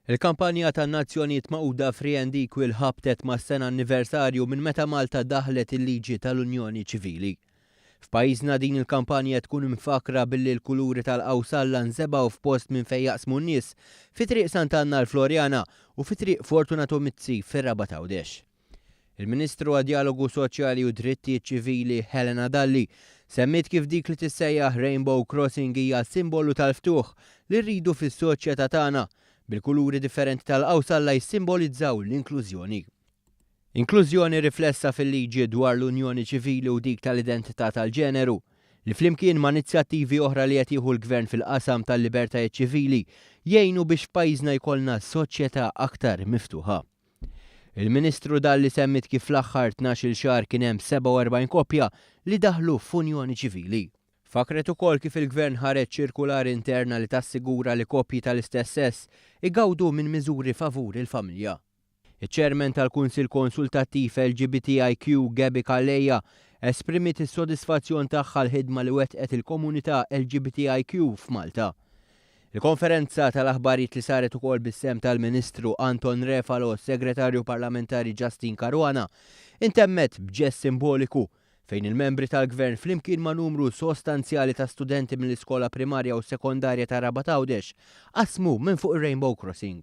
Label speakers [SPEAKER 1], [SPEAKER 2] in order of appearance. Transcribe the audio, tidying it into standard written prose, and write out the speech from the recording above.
[SPEAKER 1] Il-kampanja tan-Nazzjonijiet Magħquda Free and Equal ħabtet mas-sena anniversarju minn meta Malta daħlet il-liġi tal-Unjoni Ċivili. F'pajjiżna din il-kampanja tkun imfakkra billi l-kuluri tal-qawsalla nżebgħu f'post minn fejn jaqsmu n-nies fi Triq Sant'Anna l-Floriana u fi Triq Fortunato Mizzi fir-Rabat Għawdex. Il-Ministru għad-Djalogu Soċjali u Drittijiet Ċivili Helena Dalli semmiet kif dik li tissejjaħ Rainbow Crossing hija simbolu tal-ftuħ li rridu fis-soċjetà tagħna, bil-kuluri differenti tal-qawsalla jissimbolizzaw l-inklużjoni. Inklużjoni riflessa fil-liġi dwar l-unjoni ċivili u dik tal-identità tal-ġeneru, li flimkien ma' inizjattivi oħra li qed jieħu l-Gvern fil-qasam tal-libertajiet ċivili jgħinu biex f'pajjiżna jkollna soċjetà aktar miftuħa. Il-Ministru Dalli semmiet kif fl-aħħar 12-il xahar kien hemm 47 koppja li daħlu f'unjoni ċivili. Fakkret ukoll kif il-Gvern ħareġ ċirkulari interna li tassigura li koppji tal-istess sess igawdu minn miżuri favur il-familja. Iċ-Chairman tal-Kunsill Konsultattiv LGBTIQ Gaby Calleja esprimiet is-sodisfazzjon tagħha għall-ħidma li wettqet il-komunità LGBTIQ f'Malta. Il-konferenza tal-aħbarijiet li saret ukoll bis-sehem tal-Ministru Anton Refalo u s-Segretarju Parlamentari Justyne Caruana intemmet b'ġest simboliku fejn il-membri tal-Gvern flimkien ma' numru sostanzjali ta' studenti mill-iskola primarja u sekondarja ta' Rabat Għawdex qasmu minn fuq ir-Rainbow Crossing.